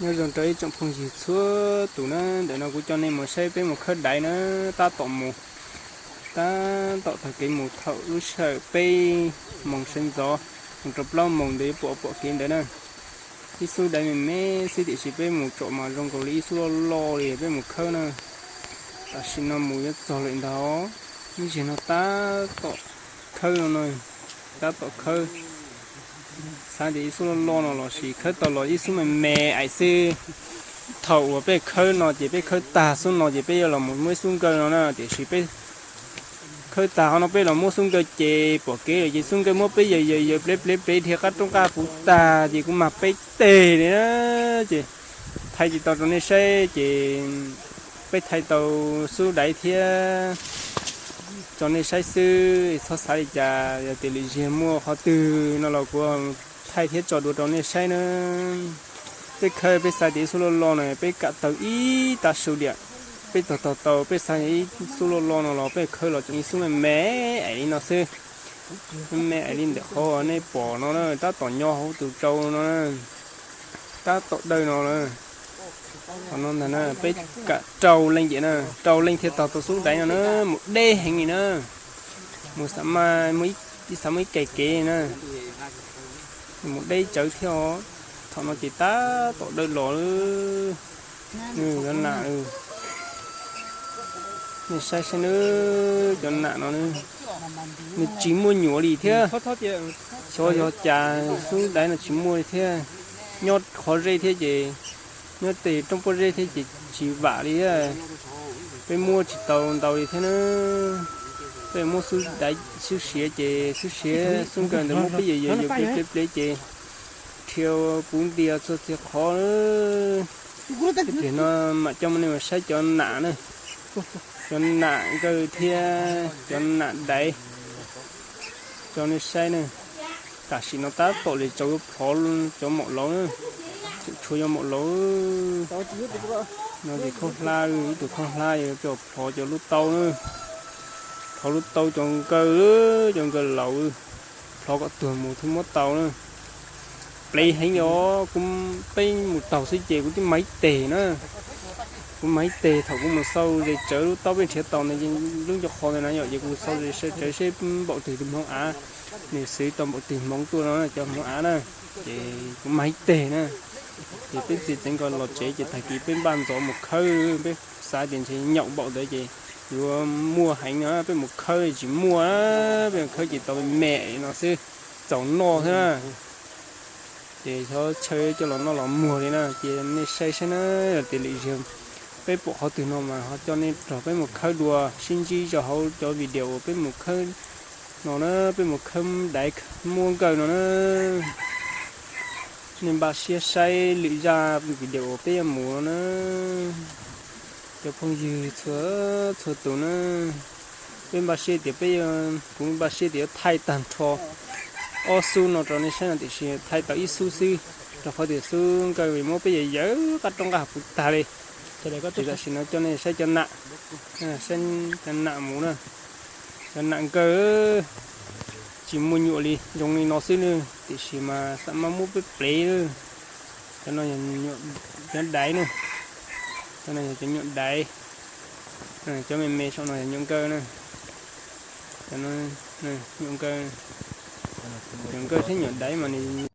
Nyob zoo rau ib tsoom phooj ywg txhua tus na, ntawm no kuv coj nej mus saib peb mus khawb daiv na, tab tom mus, tab tom taug kev mus thaum lub sij hawm peb moos sawv ntxov mus rau plaub moos ntawd yuav pom pom kev ntawd na. Ib xub daiv me me xwb tiam sis peb mus tsom mas zoo nkaus li ib xub loj loj li peb mus khawb na. Tam sim no mus yuav txog lawm ntag, ib zaug no tab tom khawb no, tab tom khawb. Xav tias ib xub loj loj no los sis khawb tau los ib xub me me ais xwb. Thaum uas peb khawb no ces peb khawb tag xub no ces peb yuav los mus muab ib xub nkawj no na, tiam sis peb khawb tag qhov no peb los muab xub nkawj ces pom kev lawm ces xub nkawj muab peb yaws yaws yaws plev plev plev dhia qab roob qab puv tag ces kuv mag peb teg li na. Ces thaij tsis tau rau nej saib ces peb thaij tau xub daiv thiab tso nej saib xwb, txhob xav li cas. Yog tias lwm zaug muaj qhov twg no los kuv thaij thiab tso dua rau nej saib na. Peb khawb peb xav tias ib xub loj loj no peb kam taug ib tav su diam, peb taug taug tau peb xav ib xub loj loj no los peb khawb los tseem ib xub me me ais li no xwb. Me me ais li ntawm qhov nej pom no na, tab tom nyob hauv tus tsau no na, tab tom dawj no na. Qhov no ntag na, peb kam rau leej ces na, rau leej thiaj taug tau xub daiv no na, mus deb heev li na. Mus xav mas ib, xav muaj ib ke kev na, mus deb tsawv thiab os. Thaum no ces tab tom dawj los lawm. Nws cov nam, nej saib saib na, cov nam no nws tsis muaj nyuam li thiab. Xyov yog cas xub daiv no tsis muaj li thiab. Nyob qhov zeb thiab ces, nyob tej roob pob zeb thiab ces tsis vam li thiab. Peb muab tsis tau ntau li thiab na. Peb muab xub daiv xub siav ces xub siav xub nkawj ntawd muab peb yaws yaws yaws plev plev plev ces rhia puv ntias txhua txhia qhov. Ib pliag no mam coj nej mus saib cov nam na, cov nam nkawj thiab cov nam daiv. Cov nej saib na, tam sim no tab tom li tsaus yuav plhov cov maum laus na, tseem tshuav cov maum laus. No ces khaub hlab, ib tug khaub hlab yuav coj plhov cov lub taub na, plhov lub taub cov nkawj, cov nkawj laus, plhov kom tuag mus thiaj muab tau na. Plev heev os, kuv, peb mus taug xwb ces kuv twb mag ib teg na. Kuv mag ib teg thaum kuv mus xauj ze tsawv lub taub peb nrhiav tau ntawd, lub ncauj qhov ntawd na yom, ces kuv xauj ze tsawv seb npaum twg tus hmoov av, nws xwv tau npaum twg hmoov tuaj no cov hmoov av na. Ces kuv mag ib teg na. Ces peb txiv tsev nkaus los tsev ces tag kis peb npaj ntxov mus khawb, peb xav tias ntshe nyaum npaum ntawd ces yuav muaj heev no, peb mus khawb tsis muaj, peb mus khawb ces tau me me no xwb, txaus noj xwb na. Ces xyov chaw coj los noj los muag li na, ces nej saib saib na, yog tias lwm zaug peb pom qhov twg no mas ho coj nej nrog peb mus khawb dua, sib ntsib rau hauv cov video uas peb mus khawb no na, peb mus khawb daiv muab nkawj no na. Nej npaj siab saib lwm zaj video uas peb yuav mus no na. Cov phooj ywg txhua, txhua tus na, peb npaj siab tias peb, kuv npaj siab tias yuav thaij tag nrho ob xub no rau nej saib no tiam sis thaij tau ib xub xwb, rau qhov tias xub nkawj muab peb yaws yaws qab roob qab hav puv tag li. Ces tam sim no coj nej saib cov nam, saib cov nam mus na, cov nam nkawj tsis muaj nyuam li, zoo li no xwb na, tiam sis mas xam maj muab peb plev na. Cov no yog cov daiv na, cov no yog cov nyuam daiv, cov me me saum no yog nyuam nkawj na. Cov no, nyuam nkawj, nyuam nkawj thiab nyuam daiv mas nws